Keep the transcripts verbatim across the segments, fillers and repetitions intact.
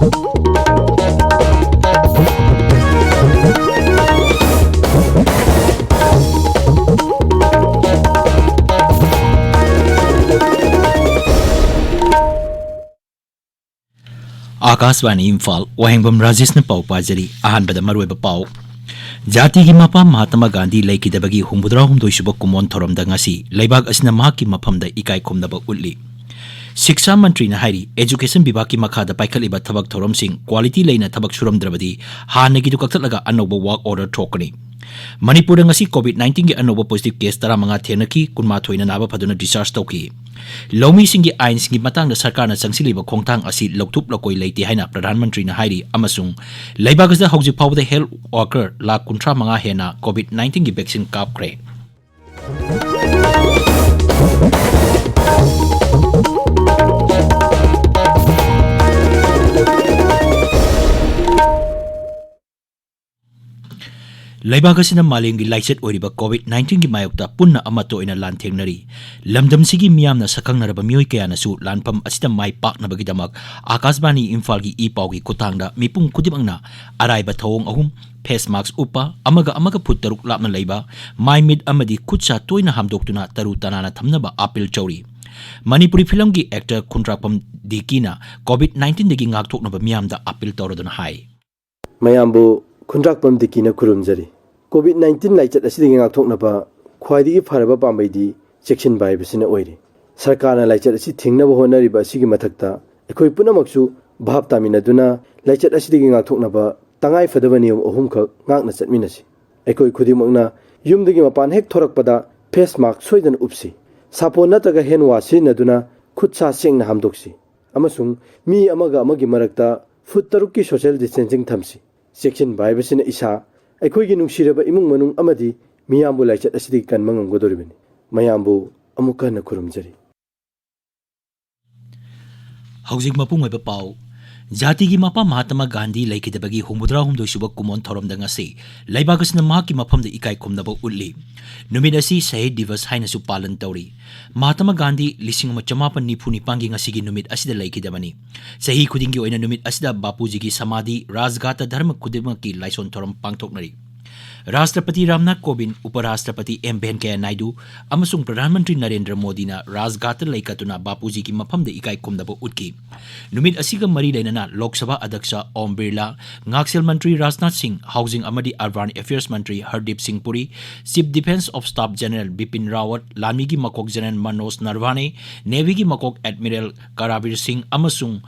ꯑꯥꯀꯥꯁꯕꯥꯅꯤ ꯏꯝꯐꯥꯜ, ꯋꯥꯍꯦꯡꯕꯝ ꯔꯥꯖꯦꯁꯅ ꯄꯥꯎ ꯄꯥꯖꯔꯤ꯫ ꯑꯍꯥꯟꯕꯗ ꯃꯔꯨꯑꯣꯏꯕ ꯄꯥꯎ꯫ ꯖꯥꯇꯤꯒꯤ ꯃꯄꯥ ꯃꯍꯥꯇꯃꯥ ꯒꯥꯟꯙꯤ ꯂꯩꯈꯤꯗꯕꯒꯤ ꯍꯨꯝꯐꯨꯇꯔꯥꯍꯨꯝꯗꯣꯏ ꯁꯨꯕ ꯀꯨꯝꯑꯣꯟ ꯊꯧꯔꯝꯗ ꯉꯁꯤ ꯂꯩꯕꯥꯛ ꯑꯁꯤꯅ ꯃꯍꯥꯛꯀꯤ ꯃꯐꯝꯗ ꯏꯀꯥꯏ ꯈꯨꯝꯅꯕ ꯎꯠꯂꯤ꯫ ꯁꯤꯛꯁꯥ ꯃꯟꯇ꯭ꯔꯤꯅ ꯍꯥꯏꯔꯤ, education ꯕꯤꯚꯥꯒꯀꯤ ꯃꯈꯥꯗ ꯄꯥꯏꯈꯠꯂꯤꯕ ꯊꯕꯛ ꯊꯧꯔꯝꯁꯤꯡ quality ꯂꯩꯅ ꯊꯕꯛ ꯁꯨꯔꯝꯗ꯭ꯔꯕꯗꯤ ꯍꯥꯟꯅꯒꯤꯗꯨ ꯀꯛꯊꯠꯂꯒ ꯑꯅꯧꯕ work order ꯊꯣꯛꯀꯅꯤ꯫ ꯃꯅꯤꯄꯨꯔꯗ ꯉꯁꯤ COVID nineteenꯒꯤ ꯑꯅꯧꯕ positive case ꯇꯔꯥꯃꯉꯥ ꯊꯦꯡꯅꯈꯤ, ꯀꯨꯟꯃꯥꯊꯣꯏꯅ ꯅꯥꯕ ꯐꯗꯨꯅ discharge ꯇꯧꯈꯤ꯫ ꯂꯧꯃꯤꯁꯤꯡꯒꯤ ꯑꯥꯏꯟꯁꯤꯡꯒꯤ ꯃꯇꯥꯡꯗ ꯁꯔꯀꯥꯔꯅ ꯆꯪꯁꯤꯜꯂꯤꯕ ꯈꯣꯡꯊꯥꯡ ꯑꯁꯤ ꯂꯧꯊꯨꯞ ꯂꯧꯀꯣꯏ ꯂꯩꯇꯦ ꯍꯥꯏꯅ ꯄ꯭ꯔꯙꯥꯟ ꯃꯟꯇ꯭ꯔꯤꯅ ꯍꯥꯏꯔꯤ, ꯑꯃꯁꯨꯡ ꯂꯩꯕꯥꯛ ꯑꯁꯤꯗ ꯍꯧꯖꯤꯛ ꯐꯥꯎꯕꯗ health worker ꯂꯥꯈ ꯀꯨꯟꯊ꯭ꯔꯥ ꯃꯉꯥ ꯍꯦꯟꯅ COVID nineteenꯒꯤ vaccine ꯀꯥꯞꯈ꯭ꯔꯦ꯫ ꯂꯩꯕꯥꯛ ꯑꯁꯤꯅ ꯃꯥꯂꯦꯝꯒꯤ ꯂꯥꯏꯆꯠ ꯑꯣꯏꯔꯤꯕ COVID nineteenꯒꯤ ꯃꯥꯌꯣꯛꯇ ꯄꯨꯟꯅ ꯑꯃꯠꯇ ꯑꯣꯏꯅ ꯂꯥꯟꯊꯦꯡꯅꯔꯤ꯫ ꯂꯝꯗꯝꯁꯤꯒꯤ ꯃꯤꯌꯥꯝꯅ ꯁꯛꯈꯪꯅꯔꯕ ꯃꯤꯑꯣꯏ ꯀꯌꯥꯅꯁꯨ ꯂꯥꯟꯐꯝ ꯑꯁꯤꯗ ꯃꯥꯏ ꯄꯥꯛꯅꯕꯒꯤꯗꯃꯛ ꯑꯥꯀꯥꯁꯕꯥꯅꯤ ꯏꯝꯐꯥꯜꯒꯤ ꯏ ꯄꯥꯎꯒꯤ ꯈꯨꯠꯊꯥꯡꯗ ꯃꯤꯄꯨꯝ ꯈꯨꯗꯤꯡꯃꯛꯅ ꯑꯔꯥꯏꯕ ꯊꯧꯑꯣꯡ ꯑꯍꯨꯝ, face mask ꯎꯞꯄ, ꯑꯃꯒ ꯑꯃꯒ ꯐꯨꯠ ꯇꯔꯨꯛ ꯂꯥꯞꯅ ꯂꯩꯕ, ꯃꯥꯏ ꯃꯤꯠ ꯑꯃꯗꯤ ꯈꯨꯠ ꯁꯥ ꯇꯣꯏꯅ ꯍꯥꯝꯗꯣꯛꯇꯨꯅ ꯇꯔꯨ ꯇꯅꯥꯟꯅ ꯊꯝꯅꯕ appeal ꯇꯧꯔꯤ꯫ ꯃꯅꯤꯄꯨꯔꯤ ꯐꯤꯂꯝꯒꯤ actor ꯈꯨꯟꯗ꯭ꯔꯥꯛꯄꯝ ꯗꯤꯀꯤꯅ COVID nineteenꯗꯒꯤ ꯉꯥꯛꯊꯣꯛꯅꯕ ꯃꯤꯌꯥꯝꯗ appeal ꯇꯧꯔꯗꯨꯅ ꯍꯥꯏ꯫ ꯃꯌꯥꯝꯕꯨ ꯈꯨꯟꯗ꯭ꯔꯥꯛꯄꯝ ꯗꯤꯀꯤꯅ ꯈꯨꯔꯨꯝꯖꯔꯤ꯫ COVID nineteen ꯂꯥꯏꯆꯠ ꯑꯁꯤꯗꯒꯤ ꯉꯥꯛꯊꯣꯛꯅꯕ ꯈ꯭ꯋꯥꯏꯗꯒꯤ ꯐꯔꯕ ꯄꯥꯝꯕꯩꯗꯤ ꯆꯦꯛꯁꯤꯟꯕ ꯍꯥꯏꯕꯁꯤꯅ ꯑꯣꯏꯔꯤ꯫ ꯁꯔꯀꯥꯔꯅ ꯂꯥꯏꯆꯠ ꯑꯁꯤ ꯊꯤꯡꯅꯕ ꯍꯣꯠꯅꯔꯤꯕ ꯑꯁꯤꯒꯤ ꯃꯊꯛꯇ ꯑꯩꯈꯣꯏ ꯄꯨꯝꯅꯃꯛꯁꯨ ꯚꯥꯞ ꯇꯥꯃꯤꯟꯅꯗꯨꯅ ꯂꯥꯏꯆꯠ ꯑꯁꯤꯗꯒꯤ ꯉꯥꯛꯊꯣꯛꯅꯕ ꯇꯉꯥꯏ ꯐꯗꯕ ꯅꯤꯌꯝ ꯑꯍꯨꯝꯈꯛ ꯉꯥꯛꯅ ꯆꯠꯃꯤꯟꯅꯁꯤ꯫ ꯑꯩꯈꯣꯏ ꯈꯨꯗꯤꯡꯃꯛꯅ ꯌꯨꯝꯗꯒꯤ ꯃꯄꯥꯟ ꯍꯦꯛ ꯊꯣꯔꯛꯄꯗ face mask ꯁꯣꯏꯗꯅ ꯎꯞꯁꯤ꯫ ꯁꯥꯄꯣꯟ ꯅꯠꯇ꯭ꯔꯒ hand wash ꯁꯤꯖꯤꯟꯅꯗꯨꯅ ꯈꯨꯠ ꯁꯥ ꯁꯦꯡꯅ ꯍꯥꯝꯗꯣꯛꯁꯤ꯫ ꯑꯃꯁꯨꯡ ꯃꯤ ꯑꯃꯒ ꯑꯃꯒꯤ ꯃꯔꯛꯇ ꯐꯨꯠ ꯇꯔꯨꯛꯀꯤ social distancing ꯊꯝꯁꯤ꯫ ꯆꯦꯛꯁꯤꯟꯕ ꯍꯥꯏꯕꯁꯤꯅ ꯏꯁꯥ, ꯑꯩꯈꯣꯏꯒꯤ ꯅꯨꯡꯁꯤꯔꯕ ꯏꯃꯨꯡ ꯃꯅꯨꯡ ꯑꯃꯗꯤ ꯃꯤꯌꯥꯝꯕꯨ ꯂꯥꯏꯆꯠ ꯑꯁꯤꯗꯒꯤ ꯀꯟꯕ ꯉꯝꯒꯗꯧꯔꯤꯕꯅꯤ꯫ ꯃꯌꯥꯝꯕꯨ ꯑꯃꯨꯛꯀ ꯍꯟꯅ ꯈꯨꯔꯨꯝꯖꯔꯤ꯫ ꯍꯧꯖꯤꯛ ꯃꯄꯨꯡ ꯑꯣꯏꯕ ꯄꯥꯎ꯫ ꯖꯥꯇꯤꯒꯤ ꯃꯄꯥ ꯃꯍꯥꯇꯃꯥ ꯒꯥꯟꯙꯤ ꯂꯩꯈꯤꯗꯕꯒꯤ ꯍꯨꯝꯐꯨꯇꯔꯥꯍꯨꯝꯗꯣꯏ ꯁꯨꯕ ꯀꯨꯝꯑꯣꯟ ꯊꯧꯔꯝꯗ ꯉꯁꯤ ꯂꯩꯕꯥꯛ ꯑꯁꯤꯅ ꯃꯍꯥꯛꯀꯤ ꯃꯐꯝꯗ ꯏꯀꯥꯏ ꯈꯨꯝꯅꯕ ꯎꯠꯂꯤ꯫ ꯅꯨꯃꯤꯠ ꯑꯁꯤ ꯁꯍꯤꯗ ꯗꯤꯕꯁ ꯍꯥꯏꯅꯁꯨ ꯄꯥꯂꯟ ꯇꯧꯔꯤ꯫ ꯃꯍꯥꯇꯃꯥ ꯒꯥꯟꯙꯤ ꯂꯤꯁꯤꯡ ꯑꯃ ꯆꯃꯥꯄꯟ ꯅꯤꯐꯨ ꯅꯤꯄꯥꯟꯒꯤ ꯉꯁꯤꯒꯤ ꯅꯨꯃꯤꯠ ꯑꯁꯤꯗ ꯂꯩꯈꯤꯗꯕꯅꯤ꯫ ꯆꯍꯤ ꯈꯨꯗꯤꯡꯒꯤ ꯑꯣꯏꯅ ꯅꯨꯃꯤꯠ ꯑꯁꯤꯗ ꯕꯥꯄꯨꯖꯤꯒꯤ ꯁꯃꯥꯙꯤ ꯔꯥꯖꯘꯥꯠꯇ ꯙꯔꯃ ꯈꯨꯗꯤꯡꯃꯛꯀꯤ ꯂꯥꯏꯁꯣꯟ ꯊꯧꯔꯝ ꯄꯥꯡꯊꯣꯛꯅꯔꯤ꯫ ꯔꯥꯁꯇ꯭ꯔꯄꯇꯤ ꯔꯥꯝꯅꯥꯊ ꯀꯣꯕꯤꯟꯗ, ꯎꯄ ꯔꯥꯁꯇ꯭ꯔꯄꯇꯤ ꯑꯦꯝ ꯚꯦꯟꯀꯌꯥ ꯅꯥꯏꯗꯨ ꯑꯃꯁꯨꯡ ꯄ꯭ꯔꯙꯥꯟ ꯃꯟꯇ꯭ꯔꯤ ꯅꯔꯦꯟꯗ꯭ꯔ ꯃꯣꯗꯤꯅ ꯔꯥꯖꯘꯥꯠꯇ ꯂꯩꯀꯠꯇꯨꯅ ꯕꯥꯄꯨꯖꯤꯒꯤ ꯃꯐꯝꯗ ꯏꯀꯥꯏ ꯈꯨꯝꯅꯕ ꯎꯠꯈꯤ꯫ ꯅꯨꯃꯤꯠ ꯑꯁꯤꯒ ꯃꯔꯤ ꯂꯩꯅꯅ ꯂꯣꯛ ꯁꯚꯥ ꯑꯗ꯭ꯌꯛꯁ ꯑꯣꯝ ꯕꯤꯔꯂꯥ, ꯉꯥꯛꯁꯦꯜ ꯃꯟꯇ꯭ꯔꯤ ꯔꯥꯖꯅꯥꯊ ꯁꯤꯡ, ꯍꯥꯎꯁꯤꯡ ꯑꯃꯗꯤ ꯑꯔꯕꯥꯟ ꯑꯦꯐꯤꯌꯔꯁ ꯃꯟꯇ꯭ꯔꯤ Hardeep Singh Puri, chief defence of staff general Bipin Rawat, ꯂꯥꯟꯃꯤꯒꯤ ꯃꯀꯣꯛ ꯖꯦꯅꯔꯦꯜ ꯃꯅꯣꯖ ꯅꯔꯚꯥꯅꯦ, ꯅꯦꯚꯤꯒꯤ ꯃꯀꯣꯛ ꯑꯦꯗꯃꯤꯔꯦꯜ ꯀꯔꯥꯕꯤꯔ ꯁꯤꯡ ꯑꯃꯁꯨꯡ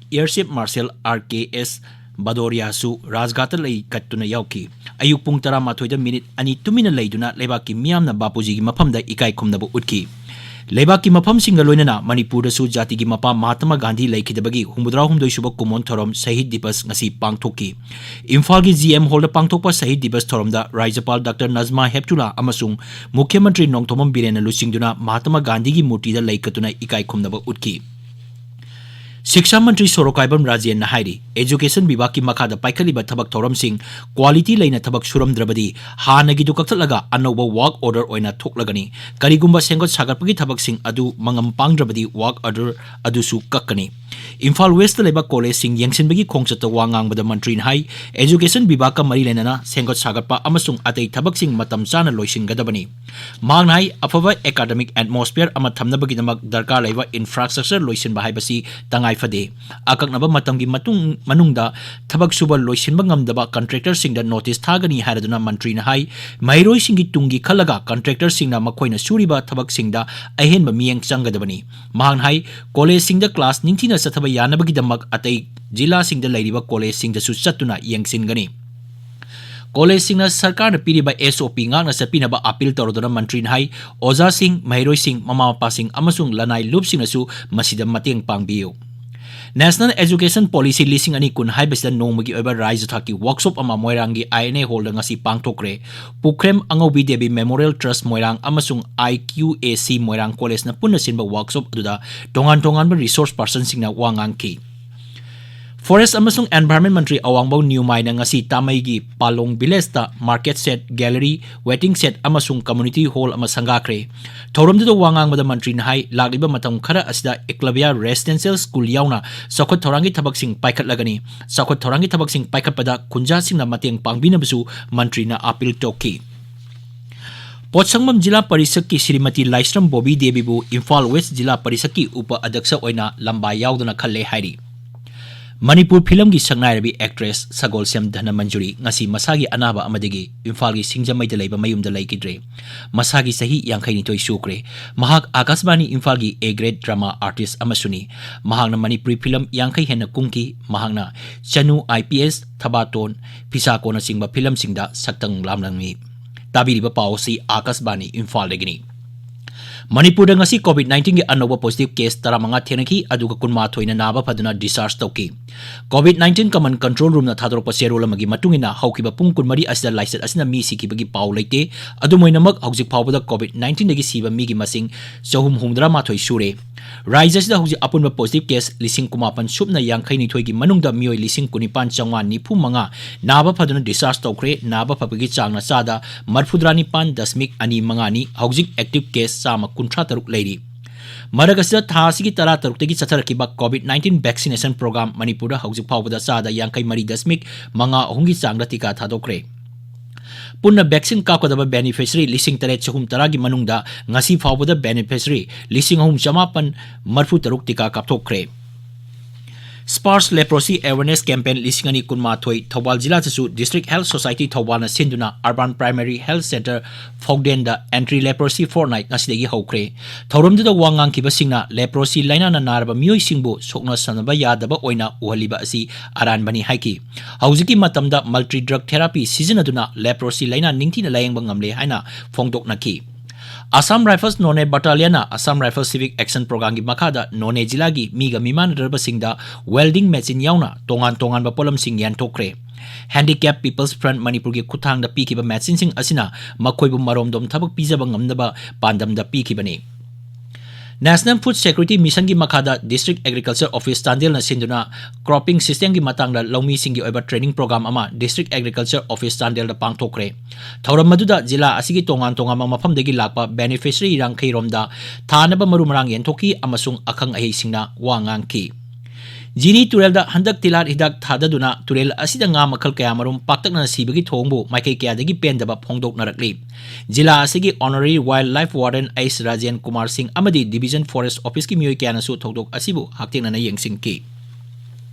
ꯑꯦꯌꯔ ꯆꯤꯐ ꯃꯥꯔꯁꯦꯜ ꯑꯥꯔ ꯀꯦ ꯑꯦꯁ ꯕꯗꯣꯔꯤꯌꯥꯁꯨ ꯔꯥꯖꯘꯥꯠꯇ ꯂꯩꯀꯠꯇꯨꯅ ꯌꯥꯎꯈꯤ꯫ ꯑꯌꯨꯛ ꯄꯨꯡ ꯇꯔꯥꯃꯥꯊꯣꯏꯗ ꯃꯤꯅꯤꯠ ꯑꯅꯤ ꯇꯨꯃꯤꯟꯅ ꯂꯩꯗꯨꯅ ꯂꯩꯕꯥꯛꯀꯤ ꯃꯤꯌꯥꯝꯅ ꯕꯥꯄꯨꯖꯤꯒꯤ ꯃꯐꯝꯗ ꯏꯀꯥꯏ ꯈꯨꯝꯅꯕ ꯎꯠꯈꯤ꯫ ꯂꯩꯕꯥꯛꯀꯤ ꯃꯐꯝꯁꯤꯡꯒ ꯂꯣꯏꯅꯅ ꯃꯅꯤꯄꯨꯔꯗꯁꯨ ꯖꯥꯇꯤꯒꯤ ꯃꯄꯥ ꯃꯍꯥꯇꯃꯥ ꯒꯥꯟꯙꯤ ꯂꯩꯈꯤꯗꯕꯒꯤ ꯍꯨꯝꯐꯨꯇꯔꯥꯍꯨꯝꯗꯣꯏ ꯁꯨꯕ ꯀꯨꯝꯑꯣꯟ ꯊꯧꯔꯝ ꯁꯍꯤꯗ ꯗꯤꯕꯁ ꯉꯁꯤ ꯄꯥꯡꯊꯣꯛꯈꯤ꯫ ꯏꯝꯐꯥꯜꯒꯤ ꯖꯤ ꯑꯦꯝ ꯍꯣꯜꯗ ꯄꯥꯡꯊꯣꯛꯄ ꯁꯍꯤꯗ ꯗꯤꯕꯁ ꯊꯧꯔꯝꯗ ꯔꯥꯖ꯭ꯌꯄꯥꯜ ꯗꯥꯛꯇꯔ ꯅꯖꯃꯥ ꯍꯦꯞꯇꯨꯂꯥ ꯑꯃꯁꯨꯡ ꯃꯨꯈ꯭ꯌ ꯃꯟꯇ꯭ꯔꯤ ꯅꯣꯡꯊꯣꯝꯕꯝ ꯕꯤꯔꯦꯟꯅ ꯂꯨꯆꯤꯡꯗꯨꯅ ꯃꯍꯥꯇꯃꯥ ꯒꯥꯟꯙꯤꯒꯤ ꯃꯨꯔꯇꯤꯗ ꯂꯩꯀꯠꯇꯨꯅ ꯏꯀꯥꯏ ꯈꯨꯝꯅꯕ ꯎꯠꯈꯤ꯫ ꯁꯤꯛꯁꯥ ꯃꯟꯇ꯭ꯔꯤ ꯁꯣꯔꯣꯛꯈꯥꯏꯕꯝ ꯔꯥꯖꯦꯟꯅ ꯍꯥꯏꯔꯤ, ꯑꯦꯖꯨꯀꯦꯁꯟ ꯕꯤꯚꯥꯒꯀꯤ ꯃꯈꯥꯗ ꯄꯥꯏꯈꯠꯂꯤꯕ ꯊꯕꯛ ꯊꯧꯔꯝꯁꯤꯡ ꯀ꯭ꯋꯥꯂꯤꯇꯤ ꯂꯩꯅ ꯊꯕꯛ ꯁꯨꯔꯝꯗ꯭ꯔꯕꯗꯤ ꯍꯥꯟꯅꯒꯤꯗꯨ ꯀꯛꯊꯠꯂꯒ ꯑꯅꯧꯕ ꯋꯥꯔꯛ ꯑꯣꯔꯗꯔ ꯑꯣꯏꯅ ꯊꯣꯛꯂꯒꯅꯤ꯫ ꯀꯔꯤꯒꯨꯝꯕ ꯁꯦꯝꯒꯠ ꯁꯥꯒꯠꯄꯒꯤ ꯊꯕꯛꯁꯤꯡ ꯑꯗꯨ ꯃꯉꯝ ꯄꯥꯡꯗ꯭ꯔꯕꯗꯤ ꯋꯥꯔꯛ ꯑꯣꯔꯗꯔ ꯑꯗꯨꯁꯨ ꯀꯛꯀꯅꯤ꯫ ꯏꯝꯐꯥꯜ ꯋꯦꯁꯇ ꯂꯩꯕ ꯀꯣꯂꯦꯖꯁꯤꯡ ꯌꯦꯡꯁꯤꯟꯕꯒꯤ ꯈꯣꯡꯆꯠꯇ ꯋꯥ ꯉꯥꯡꯕꯗ ꯃꯟꯇ꯭ꯔꯤꯅ ꯍꯥꯏ, ꯑꯦꯖꯨꯀꯦꯁꯟ ꯕꯤꯚꯥꯒꯀ ꯃꯔꯤ ꯂꯩꯅꯅ ꯁꯦꯝꯒꯠ ꯁꯥꯒꯠꯄ ꯑꯃꯁꯨꯡ ꯑꯇꯩ ꯊꯕꯛꯁꯤꯡ ꯃꯇꯝ ꯆꯥꯅ ꯂꯣꯏꯁꯤꯟꯒꯗꯕꯅꯤ꯫ ꯃꯍꯥꯛꯅ ꯍꯥꯏ, ꯑꯐꯕ ꯑꯦꯀꯥꯗꯃꯤꯛ ꯑꯦꯠꯃꯣꯁꯐꯤꯌꯔ ꯑꯃ ꯊꯝꯅꯕꯒꯤꯗꯃꯛ ꯗꯔꯀꯥꯔ ꯂꯩꯕ ꯏꯟꯐ꯭ꯔꯥꯁ꯭ꯇ꯭ꯔꯛꯆꯔ ꯂꯣꯏꯁꯤꯟꯕ ꯍꯥꯏꯕꯁꯤ ꯇꯉꯥꯏ ꯐꯗꯦ꯫ ꯑꯀꯛꯅꯕ ꯃꯇꯝꯒꯤ ꯃꯇꯨꯡ, ꯃꯅꯨꯡꯗ ꯊꯕꯛ ꯁꯨꯕ ꯂꯣꯏꯁꯤꯟꯕ ꯉꯝꯗꯕ ꯀꯟꯇ꯭ꯔꯦꯛꯇꯔꯁꯤꯡꯗ ꯅꯣꯇꯤꯁ ꯊꯥꯒꯅꯤ ꯍꯥꯏꯔꯗꯨꯅ ꯃꯟꯇ꯭ꯔꯤꯅ ꯍꯥꯏ, ꯃꯍꯩꯔꯣꯏꯁꯤꯡꯒꯤ ꯇꯨꯡꯒꯤ ꯈꯜꯂꯒ ꯀꯟꯇ꯭ꯔꯦꯛꯇꯔꯁꯤꯡꯅ ꯃꯈꯣꯏꯅ ꯁꯨꯔꯤꯕ ꯊꯕꯛꯁꯤꯡꯗ ꯑꯍꯦꯟꯕ ꯃꯤꯠꯌꯦꯡ ꯆꯪꯒꯗꯕꯅꯤ꯫ ꯃꯍꯥꯛꯅ ꯍꯥꯏ, ꯀꯣꯂꯦꯖꯁꯤꯡꯗ ꯀ꯭ꯂꯥꯁ ꯅꯤꯡꯊꯤꯅ ꯆꯠꯊꯕ ꯌꯥꯅꯕꯒꯤꯗꯃꯛ ꯑꯇꯩ ꯖꯤꯂꯥꯁꯤꯡꯗ ꯂꯩꯔꯤꯕ ꯀꯣꯂꯦꯖꯁꯤꯡꯗꯁꯨ ꯆꯠꯇꯨꯅ ꯌꯦꯡꯁꯤꯟꯒꯅꯤ꯫ ꯀꯣꯂꯦꯖꯁꯤꯡꯅ ꯁꯔꯀꯥꯔꯅ ꯄꯤꯔꯤꯕ ꯑꯦꯁ ꯑꯣ ꯄꯤ ꯉꯥꯛꯅ ꯆꯠꯄꯤꯅꯕ ꯑꯄꯤꯜ ꯇꯧꯔꯗꯨꯅ ꯃꯟꯇ꯭ꯔꯤꯅ ꯍꯥꯏ, ꯑꯣꯖꯥꯁꯤꯡ, ꯃꯍꯩꯔꯣꯏꯁꯤꯡ, ꯃꯃꯥ ꯃꯄꯥꯁꯤꯡ ꯑꯃꯁꯨꯡ ꯂꯅꯥꯏ ꯂꯨꯞꯁꯤꯡꯅꯁꯨ ꯃꯁꯤꯗ ꯃꯇꯦꯡ ꯄꯥꯡꯕꯤꯌꯨ꯫ National Education Policy ꯂꯤꯁꯤꯡ ꯑꯅꯤ ꯀꯨꯟ ꯍꯥꯏꯕꯁꯤꯗ ꯅꯣꯡꯃꯒꯤ ꯑꯣꯏꯕ ꯔꯥꯏꯖ ꯊꯥꯛꯀꯤ ꯋꯥꯔꯛꯁꯣꯞ ꯑꯃ ꯃꯣꯏꯔꯥꯡꯒꯤ I N A ꯍꯣꯜꯗ ꯉꯁꯤ ꯄꯥꯡꯊꯣꯛꯈ꯭ꯔꯦ꯫ ꯄꯨꯈ꯭ꯔꯦꯝ ꯑꯉꯧꯕꯤ ꯗꯦꯕꯤ ꯃꯦꯃꯣꯔꯤꯌꯦꯜ ꯇ꯭ꯔꯁ ꯃꯣꯏꯔꯥꯡ ꯑꯃꯁꯨꯡ I Q A C ꯃꯣꯏꯔꯥꯡ ꯀꯣꯂꯦꯖꯅ ꯄꯨꯟꯅ ꯁꯤꯟꯕ ꯋꯥꯔꯛꯁꯣꯞ ꯑꯗꯨꯗ ꯇꯣꯉꯥꯟ ꯇꯣꯉꯥꯟꯕ ꯔꯤꯁꯣꯔꯁ ꯄꯥꯔꯁꯟꯁꯤꯡꯅ ꯋꯥ ꯉꯥꯡꯈꯤ꯫ ꯐꯣꯔꯦꯁ ꯑꯃꯁꯨꯡ ꯑꯦꯟꯚꯥꯏꯔꯟꯃꯦꯟ ꯃꯟꯇ꯭ꯔꯤ ꯑꯋꯥꯡꯕꯧ ꯅ꯭ꯌꯨꯃꯥꯏꯅ ꯉꯁꯤ ꯇꯥꯃꯩꯒꯤ ꯄꯥꯂꯣꯡ ꯚꯤꯂꯦꯖꯇ market shed, gallery, waiting shed ꯑꯃꯁꯨꯡ ꯀꯝꯃ꯭ꯌꯨꯅꯤꯇꯤ ꯍꯣꯜ ꯑꯃ ꯁꯪꯒꯥꯈ꯭ꯔꯦ꯫ ꯊꯧꯔꯝꯗꯨꯗ ꯋꯥ ꯉꯥꯡꯕꯗ ꯃꯟꯇ꯭ꯔꯤꯅ ꯍꯥꯏ, ꯂꯥꯛꯂꯤꯕ ꯃꯇꯝ ꯈꯔ ꯑꯁꯤꯗ ꯑꯦꯀꯂꯕ꯭ꯌ ꯔꯦꯁꯤꯗꯦꯟꯁꯤꯌꯦꯜ ꯁ꯭ꯀꯨꯜ ꯌꯥꯎꯅ ꯆꯥꯎꯈꯠ ꯊꯧꯔꯥꯡꯒꯤ ꯊꯕꯛꯁꯤꯡ ꯄꯥꯏꯈꯠꯂꯒꯅꯤ꯫ ꯆꯥꯎꯈꯠ ꯊꯧꯔꯥꯡꯒꯤ ꯊꯕꯛꯁꯤꯡ ꯄꯥꯏꯈꯠꯄꯗ ꯈꯨꯟꯖꯥꯁꯤꯡꯅ ꯃꯇꯦꯡ ꯄꯥꯡꯕꯤꯅꯕꯁꯨ ꯃꯟꯇ꯭ꯔꯤꯅ ꯑꯥꯄꯤꯜ ꯇꯧꯈꯤ꯫ ꯄꯣꯠꯁꯪꯕꯝ ꯖꯤꯂꯥ ꯄꯔꯤꯁꯠꯀꯤ ꯁ꯭ꯔꯤꯃꯇꯤ ꯂꯥꯏꯁ꯭ꯔꯝ ꯕꯣꯕꯤ ꯗꯦꯕꯤꯕꯨ ꯏꯝꯐꯥꯜ ꯋꯦꯁ꯭ꯠ ꯖꯤꯂꯥ ꯄꯔꯤꯁꯠꯀꯤ ꯎꯄ ꯑꯗ꯭ꯌꯛꯁ ꯑꯣꯏꯅ ꯂꯝꯕꯥ ꯌꯥꯎꯗꯅ ꯈꯜꯂꯦ ꯍꯥꯏꯔꯤ꯫ ꯃꯅꯤꯄꯨꯔ ꯐꯤꯂꯝꯒꯤ ꯁꯛꯅꯥꯏꯔꯕꯤ ꯑꯦꯛꯇ꯭ꯔꯦꯁ ꯁꯒꯣꯜꯁꯦꯝ ꯙꯅꯃꯟꯖꯨꯔꯤ ꯉꯁꯤ ꯃꯁꯥꯒꯤ ꯑꯅꯥꯕ ꯑꯃꯗꯒꯤ ꯏꯝꯐꯥꯜꯒꯤ ꯁꯤꯡꯖꯃꯩꯗ ꯂꯩꯕ ꯃꯌꯨꯝꯗ ꯂꯩꯈꯤꯗ꯭ꯔꯦ꯫ ꯃꯁꯥꯒꯤ ꯆꯍꯤ ꯌꯥꯡꯈꯩꯅꯤꯊꯣꯏ ꯁꯨꯈ꯭ꯔꯦ꯫ ꯃꯍꯥꯛ ꯑꯀꯥꯁꯕꯥꯅꯤ ꯏꯝꯐꯥꯜꯒꯤ A grade drama artist ꯑꯃꯁꯨꯅꯤ꯫ ꯃꯍꯥꯛꯅ ꯃꯅꯤꯄꯨꯔꯤ ꯐꯤꯂꯝ ꯌꯥꯡꯈꯩ ꯍꯦꯟꯅ ꯀꯨꯝꯈꯤ꯫ ꯃꯍꯥꯛꯅ ꯆꯅꯨ, I P S, ꯊꯕꯥꯇꯣꯟ, ꯐꯤꯁꯥꯀꯣꯟꯅꯆꯤꯡꯕ ꯐꯤꯂꯝꯁꯤꯡꯗ ꯁꯛꯇꯝ ꯂꯥꯡꯂꯝꯃꯤ꯫ ꯇꯥꯕꯤꯔꯤꯕ ꯄꯥꯎ ꯑꯁꯤ ꯑꯀꯥꯁꯕꯥꯅꯤ ꯏꯝꯐꯥꯜꯗꯒꯤꯅꯤ꯫ ꯃꯅꯤꯄꯨꯔꯗ ꯉꯁꯤ COVID nineteen ꯒꯤ ꯑꯅꯧꯕ positive case ꯇꯔꯥꯃꯉꯥ ꯊꯦꯡꯅꯈꯤ, ꯑꯗꯨꯒ ꯀꯨꯟꯃꯥꯊꯣꯏꯅ ꯅꯥꯕ ꯐꯗꯨꯅ discharge ꯇꯧꯈꯤ꯫ COVID nineteen common control room ꯅ ꯊꯥꯗꯣꯔꯛꯄ ꯆꯦꯔꯣꯜ ꯑꯃꯒꯤ ꯃꯇꯨꯡ ꯏꯟꯅ, ꯍꯧꯈꯤꯕ ꯄꯨꯡ ꯀꯨꯟꯃꯔꯤ ꯑꯁꯤꯗ ꯂꯥꯏꯆꯠ ꯑꯁꯤꯅ ꯃꯤ ꯁꯤꯈꯤꯕꯒꯤ ꯄꯥꯎ ꯂꯩꯇꯦ꯫ ꯑꯗꯨꯝ ꯑꯣꯏꯅꯃꯛ, ꯍꯧꯖꯤꯛ ꯐꯥꯎꯕꯗ COVID nineteen ꯗꯒꯤ ꯁꯤꯕ ꯃꯤꯒꯤ ꯃꯁꯤꯡ ꯆꯍꯨꯝ ꯍꯨꯝꯐꯨꯇꯔꯥ ꯃꯥꯊꯣꯏ ꯁꯨꯔꯦ꯫ ꯔꯥꯖ꯭ꯌ ꯑꯁꯤꯗ ꯍꯧꯖꯤꯛ ꯑꯄꯨꯟꯕ positive case ꯂꯤꯁꯤꯡ ꯀꯨꯟꯃꯥꯄꯟ ꯁꯨꯞꯅ ꯌꯥꯡꯈꯩ ꯅꯤꯊꯣꯏꯒꯤ ꯃꯅꯨꯡꯗ ꯃꯤꯑꯣꯏ ꯂꯤꯁꯤꯡ ꯀꯨꯟꯅꯤꯄꯥꯟ ꯆꯥꯝꯃꯉꯥ ꯅꯤꯐꯨ ꯃꯉꯥ ꯅꯥꯕ ꯐꯗꯨꯅ discharge ꯇꯧꯈ꯭ꯔꯦ꯫ ꯅꯥꯕ ꯐꯕꯒꯤ ꯆꯥꯡꯅ ꯆꯥꯗ ꯃꯔꯤꯐꯨꯇꯔꯥ ꯅꯤꯄꯥꯟ ꯗꯁꯃꯤꯛ ꯑꯅꯤ ꯃꯉꯥꯅꯤ꯫ ꯍꯧꯖꯤꯛ active case ꯆꯥꯝꯃ ꯀꯨꯟꯊ꯭ꯔꯥ ꯇꯔꯨꯛ ꯂꯩꯔꯤ꯫ ꯃꯔꯛ ꯑꯁꯤꯗ, ꯊꯥ ꯑꯁꯤꯒꯤ ꯇꯔꯥ ꯇꯔꯨꯛꯇꯒꯤ ꯆꯠꯊꯔꯛꯈꯤꯕ COVID nineteen vaccination program ꯃꯅꯤꯄꯨꯔꯗ ꯍꯧꯖꯤꯛ ꯐꯥꯎꯕꯗ ꯆꯥꯗ ꯌꯥꯡꯈꯩ ꯃꯔꯤ ꯗꯁꯃꯤꯛ ꯃꯉꯥ ꯑꯍꯨꯝꯒꯤ ꯆꯥꯡꯗ ꯇꯤꯀꯥ ꯊꯥꯗꯣꯛꯈ꯭ꯔꯦ꯫ ꯄꯨꯟꯅ vaccine ꯀꯥꯞꯀꯗꯕ beneficiary ꯂꯤꯁꯤꯡ ꯇꯔꯦꯠ ꯆꯍꯨꯝ ꯇꯔꯥꯒꯤ ꯃꯅꯨꯡꯗ ꯉꯁꯤ ꯐꯥꯎꯕꯗ beneficiary ꯂꯤꯁꯤꯡ ꯑꯍꯨꯝ ꯆꯃꯥꯄꯟ ꯃꯔꯤꯐꯨ ꯇꯔꯨꯛ ꯇꯤꯀꯥ ꯀꯥꯞꯊꯣꯛꯈ꯭ꯔꯦ꯫ Sparsh Leprosy Awareness Campaign ꯂꯤꯁꯤꯡ ꯑꯅꯤ ꯀꯨꯟꯃꯥꯊꯣꯏ, ꯊꯧꯕꯥꯜ ꯖꯤꯂꯥꯗꯁꯨ District Health Society ꯊꯧꯕꯥꯜꯅ ꯁꯤꯟꯗꯨꯅ Urban Primary Health Centre ꯐꯥꯎꯗꯦꯟꯗ Anti Leprosy Fortnight ꯉꯁꯤꯗꯒꯤ ꯍꯧꯈ꯭ꯔꯦ꯫ ꯊꯧꯔꯝꯗꯨꯗ ꯋꯥ ꯉꯥꯡꯈꯤꯕꯁꯤꯡꯅ leprosy ꯂꯥꯏꯅꯥꯅ ꯅꯥꯔꯕ ꯃꯤꯑꯣꯏꯁꯤꯡꯕꯨ ꯁꯣꯛꯅ ꯁꯝꯅꯕ ꯌꯥꯗꯕ ꯑꯣꯏꯅ ꯎꯍꯜꯂꯤꯕ ꯑꯁꯤ ꯑꯔꯥꯟꯕꯅꯤ ꯍꯥꯏꯈꯤ꯫ ꯍꯧꯖꯤꯛꯀꯤ ꯃꯇꯝꯗ multi drug therapy ꯁꯤꯖꯤꯟꯅꯗꯨꯅ leprosy ꯂꯥꯏꯅꯥ ꯅꯤꯡꯊꯤꯅ ꯂꯥꯌꯦꯡꯕ ꯉꯝꯂꯦ ꯍꯥꯏꯅ ꯐꯣꯡꯗꯣꯛꯅꯈꯤ꯫ Assam Rifles Noney Battalionꯅ Assam Rifles Civic Action Programꯒꯤ ꯃꯈꯥꯗ ꯅꯣꯅꯦ ꯖꯤꯂꯥꯒꯤ ꯃꯤꯒ ꯃꯤꯃꯥꯟꯅꯗ꯭ꯔꯕꯁꯤꯡꯗ welding machine ꯌꯥꯎꯅ ꯇꯣꯉꯥꯟ ꯇꯣꯉꯥꯟꯕ ꯄꯣꯠꯂꯝꯁꯤꯡ ꯌꯦꯟꯊꯣꯛꯈ꯭ꯔꯦ꯫ Handicap People's Front ꯃꯅꯤꯄꯨꯔꯒꯤ ꯈꯨꯠꯊꯥꯡꯗ ꯄꯤꯈꯤꯕ machineꯁꯤꯡ ꯑꯁꯤꯅ ꯃꯈꯣꯏꯕꯨ ꯃꯔꯣꯝꯗꯣꯝ ꯊꯕꯛ ꯄꯤꯖꯕ ꯉꯝꯅꯕ ꯄꯥꯟꯗꯝꯗ ꯄꯤꯈꯤꯕꯅꯤ꯫ National Food Security Missionꯒꯤ ꯃꯈꯥꯗ District Agriculture Office ꯆꯥꯟꯗꯦꯜꯅ ꯁꯤꯟꯗꯨꯅ cropping systemꯒꯤ ꯃꯇꯥꯡꯗ ꯂꯧꯃꯤꯁꯤꯡꯒꯤ ꯑꯣꯏꯕ training program ꯑꯃ District Agriculture Office ꯆꯥꯟꯗꯦꯜꯗ ꯄꯥꯡꯊꯣꯛꯈ꯭ꯔꯦ꯫ ꯊꯧꯔꯝ ꯑꯗꯨꯗ ꯖꯤꯂꯥ ꯑꯁꯤꯒꯤ ꯇꯣꯉꯥꯟ ꯇꯣꯉꯥꯟꯕ ꯃꯐꯝꯗꯒꯤ ꯂꯥꯛꯄ beneficiary ꯌꯥꯡꯈꯩ ꯔꯣꯝꯗ ꯊꯥꯅꯕ ꯃꯔꯨ ꯃꯔꯥꯡ ꯌꯦꯟꯊꯣꯛꯈꯤ ꯑꯃꯁꯨꯡ ꯑꯈꯪ ꯑꯍꯩꯁꯤꯡꯅ ꯋꯥ ꯉꯥꯡꯈꯤ꯫ ꯖꯤꯔꯤ ꯇꯨꯔꯦꯜꯗ ꯍꯟꯗꯛ ꯇꯤꯜꯍꯥꯠ ꯍꯤꯗꯥꯛ ꯊꯥꯗꯗꯨꯅ ꯇꯨꯔꯦꯜ ꯑꯁꯤꯗ ꯉꯥ ꯃꯈꯜ ꯀꯌꯥ ꯃꯔꯨꯝ ꯄꯥꯛꯇꯛꯅꯅ ꯁꯤꯕꯒꯤ ꯊꯧꯑꯣꯡꯕꯨ ꯃꯥꯏꯀꯩ ꯀꯌꯥꯗꯒꯤ ꯄꯦꯟꯗꯕ ꯐꯣꯡꯗꯣꯛꯅꯔꯛꯂꯤ꯫ ꯖꯤꯂꯥ ꯑꯁꯤꯒꯤ Honorary Wildlife Warden H Rajen Kumar ꯁꯤꯡ ꯑꯃꯗꯤ Division Forest Officeꯀꯤ ꯃꯤꯑꯣꯏ ꯀꯌꯥꯅꯁꯨ ꯊꯧꯗꯣꯛ ꯑꯁꯤꯕꯨ ꯍꯛꯊꯦꯡꯅꯅ ꯌꯦꯡꯁꯤꯟꯈꯤ꯫